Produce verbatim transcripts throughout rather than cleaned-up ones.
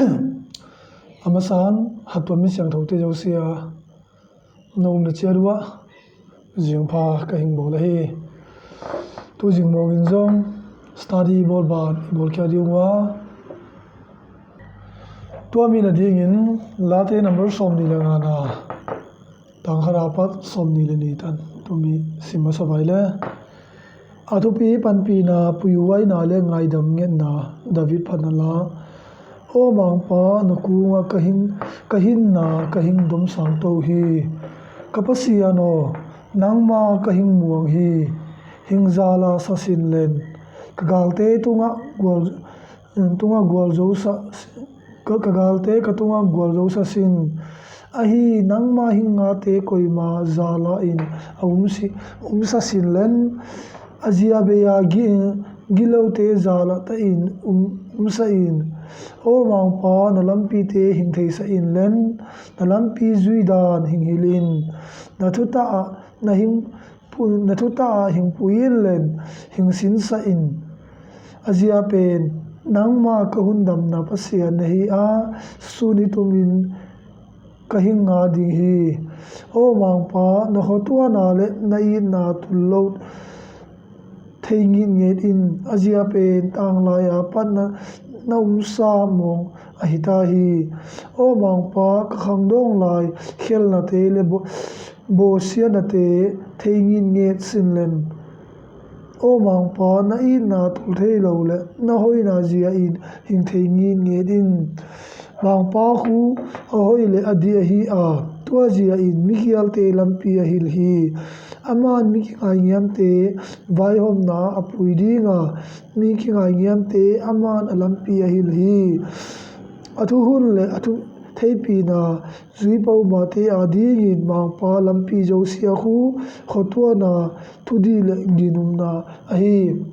A masan hattuam mi siangthote zosia na um na ciat uh ah zingpha ka hing bawl ahi. Tu zingmawngin zong study bawl ban i bawlkhia ding uh a, tua mi nadingin Late number sawmnih le ngana tangkhara pat sawmnih le nih tan tumi sim masa vai le. A thupi panpihna, puihuaina le ngaidam ngetna, David phatna la. Aw Mangpa, na kungah ka hing, ka hinna ka hing domsang to hi. Ka Pasian aw, nangma ka hing muang hi. Hing zala sa sin len, ka galte tungah gual, tungah gual zo sa, ka, ka galte ka tungah gual zo sa sin. Ahi, nangma hing ngate koima zala in a um si, um sa sin len, a zia bei-a gi, gilote zala ta in um, um sa in. Aw Mangpa, na lampite hing theisa in len, na lampi zui dan hing hilh in. Na thuta ah na hing pu-, na thuta ah hing pui in len, hing sinsa in. A zia pen nangma ka hundamna Pasian na hi a, sun i tumin ka hing nga ding hi. Aw Mangpa, na khuatuana le na itna tul lo thei ngitnget in. A zia pen tanglai a pat na, na umsa mawng ahi ta hi. Aw Mangpa, ka khangdawng lai khelnate le bo, bawsianate thei ngitnget sin len. Aw Mangpa, na itna tul thei lo le na hoihna zia in hing thei ngitnget in. Mangpa khu a hoih le a dih ahi a, tua zia in mikhialte lampi a hilh hi. Aman mi kingaingiamte vaihawmna a pui ding a, mi kingaingiamte aman a lampi a hilh hi. A thuhun le a thu theipihna zui pawlmate adingin Mangpa lampi zosia khu khuatuana, thudih le ginumna ahi.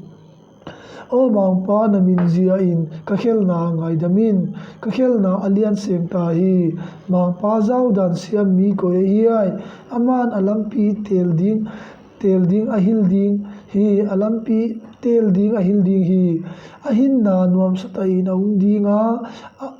Aw Mangpa, na min zia in ka khelna ngaidam in. Ka khelna a lian seng ta hi. Mangpa zaudan siam mi koi ahi ai. Aman a lampi teel ding, teel ding a hilh ding hi. A lampi teel ding a hilh ding hi. A hinna nuamsa ta in a um ding a, a,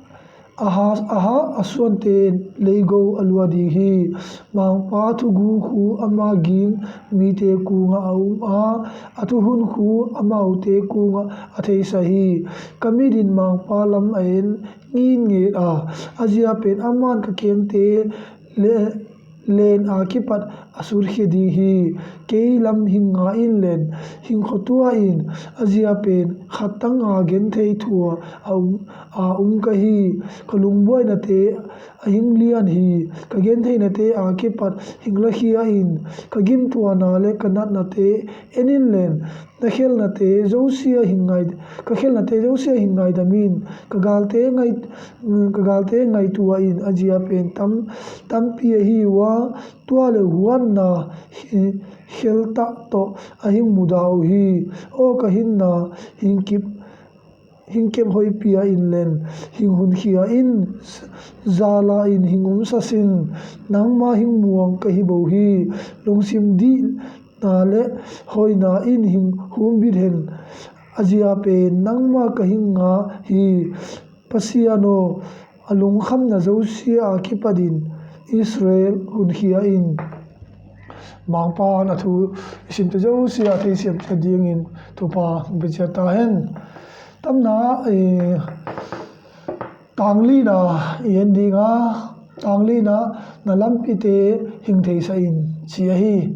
a ha, a ha a suante leigo a lua ding hi. Mangpa thugu khu ama ging mite kungah a um a, a thuhun khu amaute kungah a theisa hi. Ka mit in Mangpa lam a en ngitnget a, a zia pen aman ka kengte le len a kipat a sutkhia ding hi. Kei lam hing nga in len, hing khuatua in, a zia pen khat tanga genthei thua a um, a um ka hi. Ka lungbuainate a hing lian hi. Ka gentheinate a kipat hing lakhia in, ka gimtuana le ka natnate en in len, na khelnate zosia hing ngai, ka khelnate zosia hing ngaidam in. Ka galte ngai, ka galte ngaitua in, a zia pen tam, tampi ahi uh a, tua le huanna hi, kheltah tawh a hing mudah uh hi. Aw ka hinna hing kip, hing kep hoih pia in len, hing hunkhia in, zala in hing umsa sin. Nangma hing muang ka hi bo hi. Lungsim dihna le hoihna in hing humbit hen. A zia pen nangma ka hing nga hi. Pasian aw, a lungkhamna zosia a kipatin Israel hunkhia in. Mangpa na thu i simte zosia a theisiam ciat dingin thupha hong pia ciat ta hen. Tamna, eh, tanglina i en ding a, tanglina, na lampite hing theisa in ci ahi.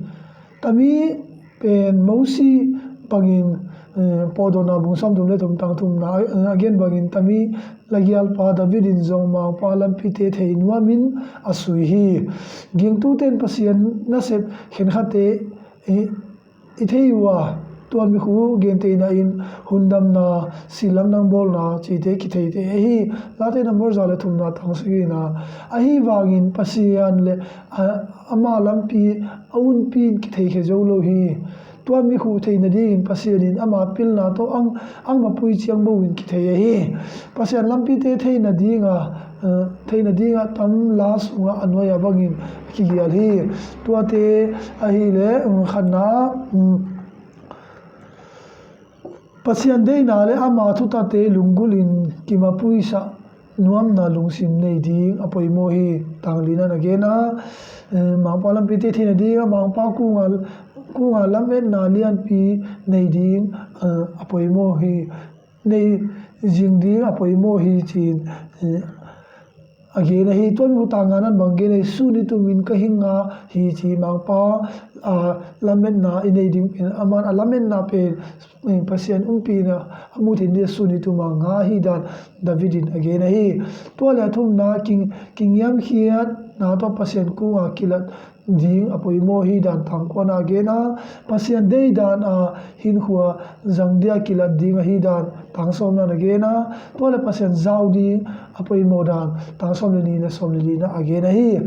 Tami pen Mosi bangin, eh, Pawldawnna bung sawmthum le thum tang thumna, eh, a gen bangin tami lagialpa David in zong Mangpa lampite thei nuamin a sui hi. Gingtute in Pasian nasep khenkhatte, eh, i thei uh a, tua mi khu gentheihna in hundamna, silamdang bawlna cihte kitheite ahi. Late number za le thumna tang sagihna. Ahi vangin Pasian le, a, ama lampi a unpi in kitheikhia zo lo hi. Tua mi khu theih nadingin Pasian in ama pilna tawh ang, angmah pui ciang bo in kithei ahi. Pasian lampite theih nadinga, eh, theih nadinga tam la sungah a nuai-a bangin a kigial hi. Tuate ahileh, um, khatna, um, Pasian deihna le ama thutate lunggulhin kimapuisah nuamna lungsim nei ding a poimawh hi. Tang lina in a gen a, eh, Mangpa lampite theihna ding a Mangpa kunga, kunga lametna lianpi nei ding, eh, a poimawh hi. Nei zing ding a poimawh hi ci-in, eh, a gen ahi. Tua mi uh tang nga nan bang gen ahi, sun i tumin ka hing a hi ci. Mangpa, ah, lametna i nei ding pen, aman a lametna pen, eh, Pasian umpina a mu thei ding sun i tuma nga hi dan David in a gen ahi. Tua le a thumna king, kingiamkhiatna tawh Pasian kunga kilat ding a poimawh hi dan tang kuana a gen a, Pasian dei dan a hinkhua zang dia kilat ding ahi dan tang sawmna in a gen a, tua le Pasian zau ding a poimawh dan tang sawm le ni le sawm le lina a gen ahi.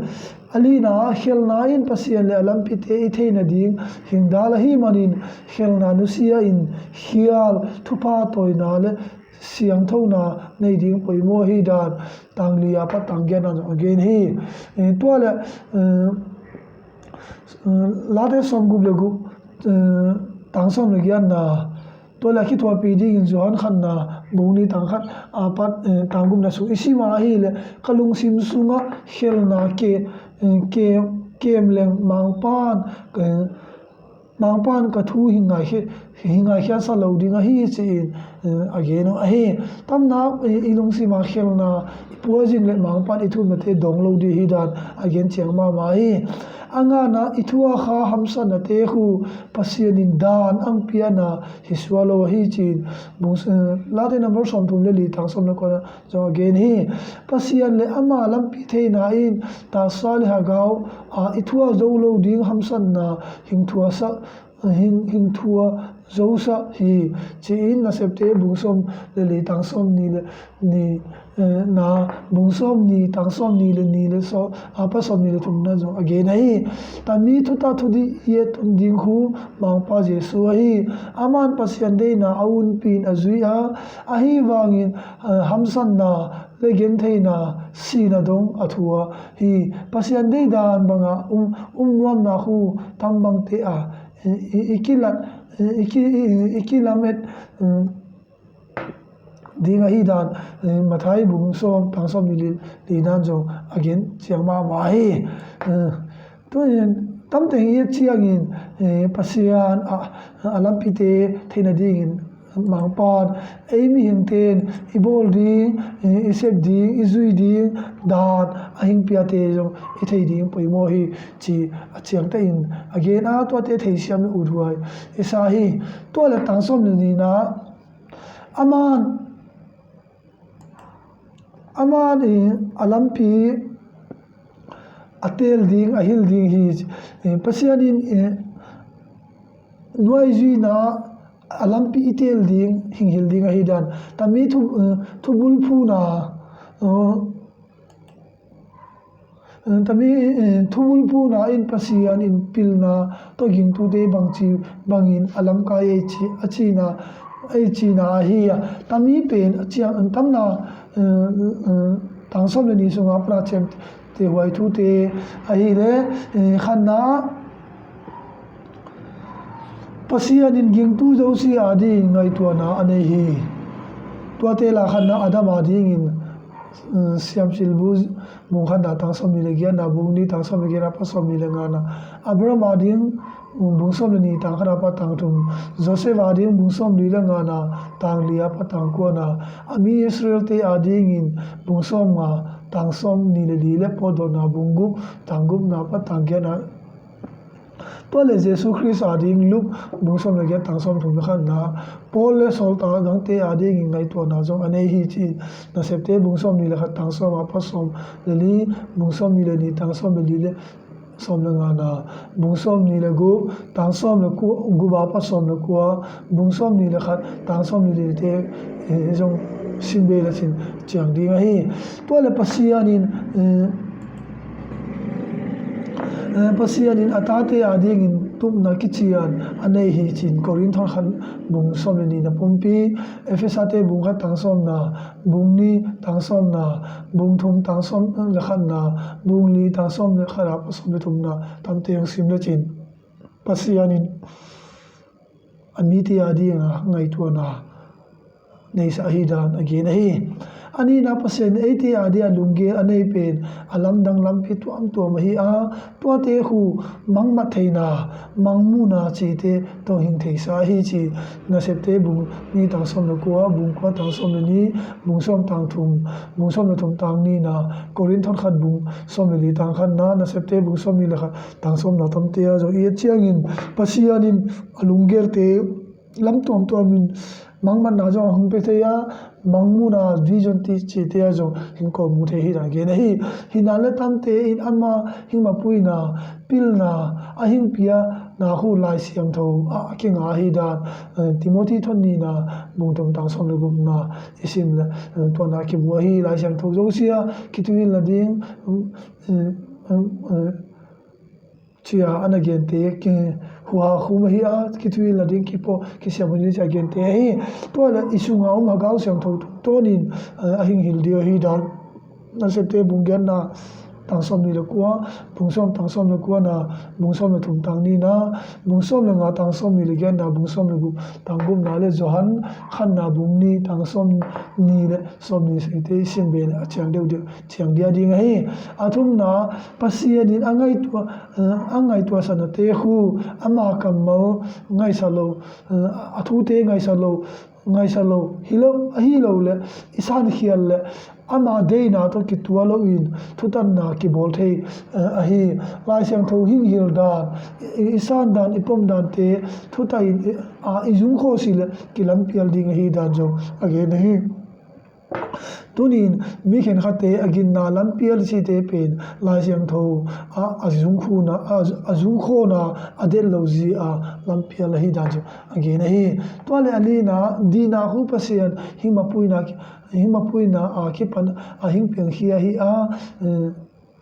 A lina, khelna in Pasian le a lampite i theihna ding hingdal ahi manin khelna nusia in khial, thupha tawina le siangthona nei ding poimawh hi dan tang li a pat tang giatna zong a gen hi. Eh, tua le, eh, eh, Late sawm guk le guk, eh, tang sawm le giatna, tua le a kithuahpih dingin Johan khatna bung ni tang khat a pat, eh, tang gukna sung i sim a ahih leh ka lungsim sungah khelna ke, eh, ke, kem leng Mangpan, eh, Mangpan ka thu hi ngaikhe-, hi ngaikhiatsak lo ding ahi ci-in, eh, a gen uh ahi. Tamna, eh, i lungsima khelna i puazing le Mangpan i thumnate dong lo ding hi dan a gen ciang mahmah hi. A ngana, i thu a kha hamsatnate khu Pasian in dan ang piana hi sual lo ahi ci-in bung, eh, Late number sawm thum le li tang sawm le kuana zong a gen hi. Pasian le ama lampi theihna in taksa le hagau a i thuah zo lo ding hamsatna hingthuasa, hing, hingthua zosa hi ci-in Nasepte bung sawm le li tang sawm ni le ni, eh, na bung sawm ni tang sawm ni le ni le sawm, a pat sawm ni le thumna zong a gen ahi. Tami thutah thudih i et tun ding khu Mangpa Jesu ahi. Aman Pasian deihna a unpin a zui a, ahi vangin, eh, hamsatna le gentheihna sihna dong a thua hi. Pasian deih dan banga um, um nuamna khu tam bangte a i, i, i kilat, i, i ki, i, i kilamet, um, ding ahi dan, eh, Matthai bung sawm tang sawm ni li, li nan zong a gen ciang mahmah hi. Eh, tu in tamteng i et ciangin, eh, Pasian a, a lampite theihna dingin Mangpan ei mihingte in i bawl ding, i, i sep ding, i zui ding dan a hing piate zong i thei ding poimawh hi ci a ciangtein a gen a, tuate theisiam le uthuai i sa hi. Tua le tang sawm le nina, aman, aman in a lampi a teel ding, a hil ding hi. Eh, Pasian in, eh, nuaizuina a lampi i teel ding, hing hil ding ahi dan. Tami thu, eh, thubulphuna, eh, eh, tami, eh, thubulphuna in Pasian in pilna tawh gingtute bangci bangin a lamkai ei ci, a cina, ei cina ahi a. Tami pen a ciang, tamna, eh, eh, tang sawm le ni sunga pana ciam te huai thute ahih leh, eh, khatna, Pasian in gingtu zosia ading ngaihtuahna a nei hi. Tuate la khatna Adam adingin, eh, Siamcil Bu bung khatna tang sawm ni le giatna, bung ni tang sawm le giatna, pat sawm ni le ngana, Abraham ading, bung sawm le ni tang khatna pat tang thum, Joseph ading bung sawm li le ngana, tang li a pat tang kuana, a mi Israel-te adingin bung sawm nga tang sawm ni le li le pawtdawtna bung guk tang gukna pat tang giatna. Tua le Jesu Khrist ading Luke bung sawm le giat tang sawm thum le khatna, Paul le sawltak dangte adingin ngaihtuahna zong a nei hi ci-in Nasepte bung sawm ni le khat tang sawm a pat sawm le li, bung sawm ni le ni tang sawm le li le sawm le ngana, bung sawm ni le guk tang sawm le kua, guk a pat sawm le kua, bung sawm ni le khat tang sawm ni le lite, eh, zong sim bei le cin ciang ding ahi. Tua le Pasian in, eh, eh, Pasian in a tate adingin tupna kician a nei hi ci-in Korinth khat bung sawm le nihna pumpi, Efesate bung khat tang sawmna, bung nih tang sawmna, bung thum tang sawm le khatna, bung li tang sawm le khat a pat sawm le thumna, tamte hong sim le cin Pasian in a mite adinga ngaihtuahna neisa ahi dan a gen ahi. A nihna, Pasian in eite adia lunggel a nei pen a lamdang lampi tuamtuam ahi a, tuate khu mangmat theihna, mangmuhna cihte tawh hing theisa ahi ci. Nasepte bung nih tang sawm le kua, bung kua tang sawm le nih, bung sawm tang thum, bung sawm le thum tang nihna, Korin thotkhat bung sawm le li tang khatna, Nasepte bung sawm nih le khat tang sawmna tamte ah zong i et ciangin Pasian in a lunggelte lam tuamtuamin mangmatna zong a hong pia thei a, mangmuhna, vision ti cihte ah zong hing kawmu thei hi dan gen ahi. Hina le tamte in ama hing mapuina, pilna, a hing piana khu Lai Siangtho ah a kinga ahi dan, eh, Timothy thot nihna bung thum tang sawm le gukna i sim le, eh, tuana kimu ahi. Lai Siangtho zosia kithuhilh nading, um, eh, um, eh, cia a na gente ki huha khum ahi a, kithuhilh nading kipaw kisiam hun hi cia gente ahi. Tua le i sunga um Hagau Siangtho tungtawnin, eh, a hing hilh ding ahi dan. Nasepte bung giatna tang sawm nih le kua, bung sawm tang sawm le kuana, bung sawm le thum tang nihna, bung sawm le nga tang sawm nih le giatna, bung sawm le guk tang gukna le Johan khatna bung nih tang sawm nih le sawm nih sagihte i sim ve le a ciang deuhdeuh ciang dia ding ahi. A thumna, Pasian in a ngaitua, eh, a ngaihtuahsaknate khu ama kammal ngaihsak lo, eh, a thute ngaihsak lo, ngaihsak lo hi lo, ahi lo le i sankhial le ama deina tawh kituak loin thutanna kibawl thei, eh, ahi. Lai Siangtho hing hilh dan, i, i san dan, i pom dante thuta in, i, a, i zungkhaw si le kilampial ding ahi dan zong a gen ahi. Tunin mi khenkhatte a ginna lampial cihte pen Lai Siangtho a, a zungkhuna, a, a zungkhawna a det lo zi a lampial ahi dan zong a gen ahi. Tua le a lina, dihna khu Pasian hing mapuina, hing mapuina a kipan a hing piangkhia ahi a, eh,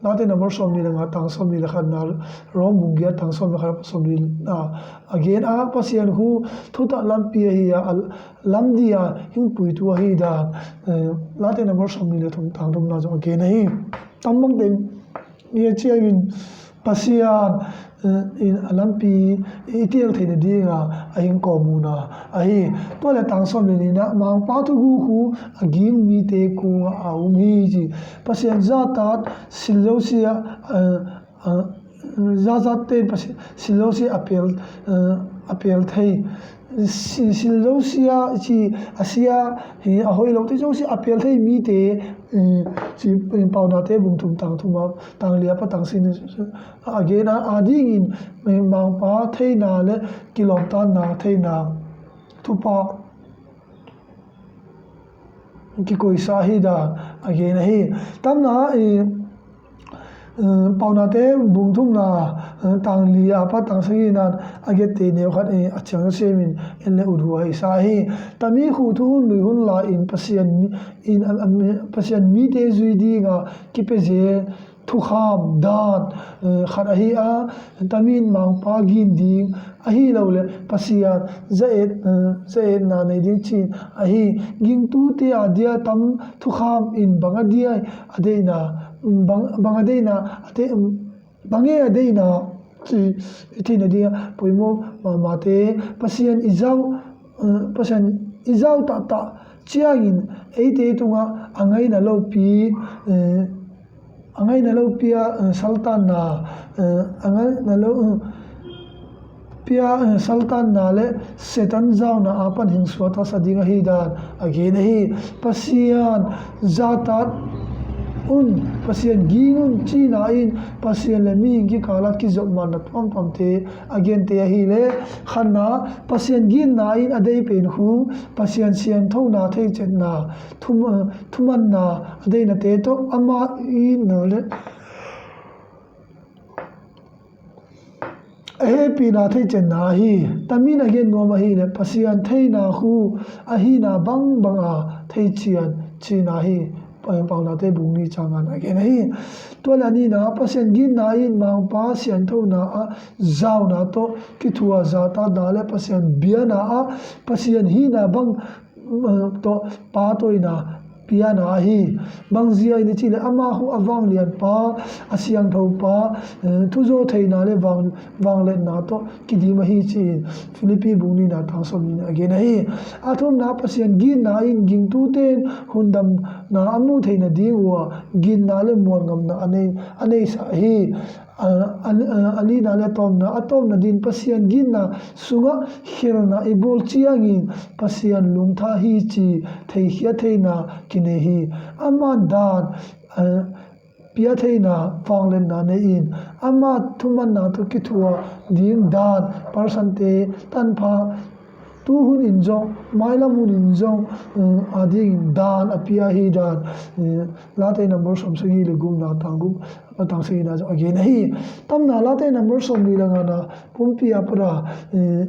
Late number sawm nih le nga tang sawm nih le khatna, Rom bung giat tang sawm le khat sawm nih le, a, a gen a, Pasian khu thutak lampi ahi a, a lamdi a hing puitu ahi dan, eh, Late number sawm nih le thum tang thumna zong a gen ahi. Tam bang teng ni a ciangin Pasian, eh, in a lampi i tial theihna dinga a hing kawmuna ahi. Tua le tang sawm le nihna, Mangpa thuguk khu a ging mite kungah a um hi ci. Pasian zahtak sil zosia, eh, eh, zahtakte Pasian sil zosia a pel, eh, a pel thei. Si-, sil zosia ci a sia hi a hoih lote zosia a pel thei mite, eh, ci, eh, Paunate bung thum tang thum a, tang li a pat tang sagih a gen a, a dingin, eh, Mangpa theina le kilawmtatna theina thupha kikoihsa hi dan a gen ahi. Tamna, eh, eh, Paunate bung thumna, eh, tang li a pat tang sagihna a gette neu khat, eh, a ciang semin en le ut huaisa hi. Tami khu thu hun lui hun la in Pasian mi-, in, a, a, mi-, Pasian mite zui dinga kipia zel thukham dan, eh, khat ahi a, tamin Mangpa gin ding ahi lo le Pasian za-et, eh, za-etna nei ding cih ahi. Gingtute a dia tam thukham in bang a dia a deihna, bang, bang a deihna a de-, bang e a deihna ci i theihna dinga poimaw mahmahte, Pasian i zau, eh, Pasian i zau tahtah ciangin eite tungah a ngaina lopi, eh, a ngaina lopi a, eh, saltanna, eh, a ngaina lo, eh, pi a, eh, saltanna le Satan zauna a pan hing suaktaksa ding ahi dan a gen ahi. Pasian zahtak un, Pasian ging un cihna in Pasian le mihing kikala kizopmatna tuamtuamte a gente ahi le, khatna, Pasian ginna in a dei pen khu Pasian siangthona theicetna, thum-, eh, thumanna a deinate tawh ama itna le a hehpihna theicetna ahi. Tamin a gen nuam ahi le Pasian theina khu a hihna bangbang a theician cihna hi. Paunate bung nih cangan a gen ahi. Tua le a nihna, Pasian ginna in Mangpa siangthona a zauna tawh kithuah zahtakna le Pasian biana a Pasian hihna bang, eh, tawh pahtawina piana ahi. Bangzia in i cih leh amah hu a vanglianpa, a siangthopa, eh, thuzaw theina le vang, vangliatna tawh kidim ahi ci-in Philippi bung nihna tang sawm nihna a gen ahi. A thumna, Pasian gitna in gingtute in hundamna a muh theih nading uh a, gitna le muanngamna a nei, a neisa ahi. A, a, a lina le a tawpna, a tawpna ding Pasian gitna sungah khelhna i bawl ciangin Pasian lungtha hi ci theikhiat theihna kinei hi. Amah dan, a, pia theihna vangliatna nei-in, amah thumanna tawh kithuah ding dan, persante, tanpha, tu hun in zong, mailam hun in zong, um, a dingin dan a pia hi dan, um, Late number sawmsagih le gukna tang guk, a tang sagihna zong a gen ahi. Tamna Late number sawmnih le ngana pumpi a pat a, um,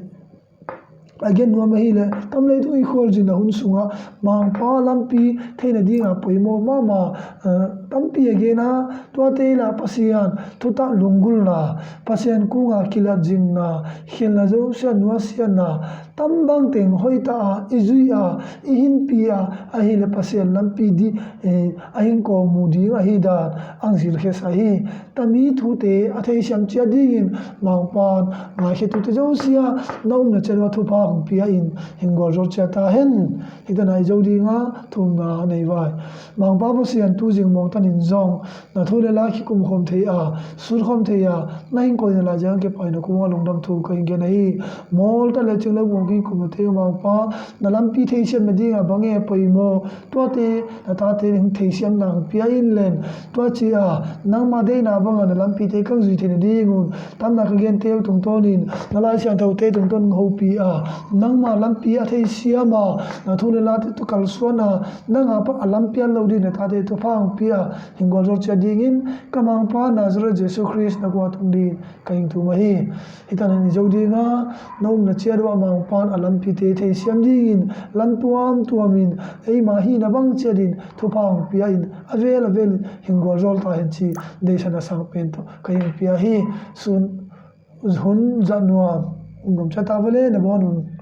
a gen nuam ahih leh, tam leitung i khualzinna hun sungah Mangpa lampi theih nadinga poimaw mahmah, eh, tampi a gen a, tuate lah Pasian thutak lunggulhna, Pasian kunga kilatzingna, khelhna zosia nuasiatna, tam bang teng hoihtak a i zuih a, i hinpih a, ahih leh Pasian lampi dih, eh, a hing kawm uh ding ahi dan ang zilkhiasa hi. Tami thute a theisiam ciat dingin Mangpan ngaikhiatute zosia na umna ciat uah thupha hong pia in hing gualzawh ciat ta hen. Hih tanah i zo dinga thumna nei vai. Mangpa Pasian, tuzing muang tanin zong na thu le la kikum khawm thei a, sut khawm thei a, na hing koihna lai ziang kipaina kungah lungdam thu ka hing gen ahi. Mawl ta le cing le buang kikum na thei uh Mangpa, na lampi theisiam nadinga bang e poimaw, tuate na tate hong theisiamna hong pia in len. Tua ci a, nangma deihna banga na lampite kang zui theih nadingun, tamna ka gente uh tungtawnin, na Lai Siangthote tungtawn hopih a, nangma lampi a theisiam a, na thu le late tawh kalsuan a, nang a pat a lampi a lo ding na tate thupha hong pia, hing gualzawh ciat dingin, ka Mangpa Nazareth Jesu Khrist na kua tung ding ka hing thum ahi. Hih tanah i zo dinga, na umna ciat uah Mangpan a lampite theisiam dingin, lam tuamtuamin, eima hihna bang ciatin, thupha hong pia in, a vel a velin, hing gualzawh ta hen ci, deihsakna sang pen tawh, ka hing pia hi, sun, hun zat nuam, um nuam ciat ta vele, na bawn un.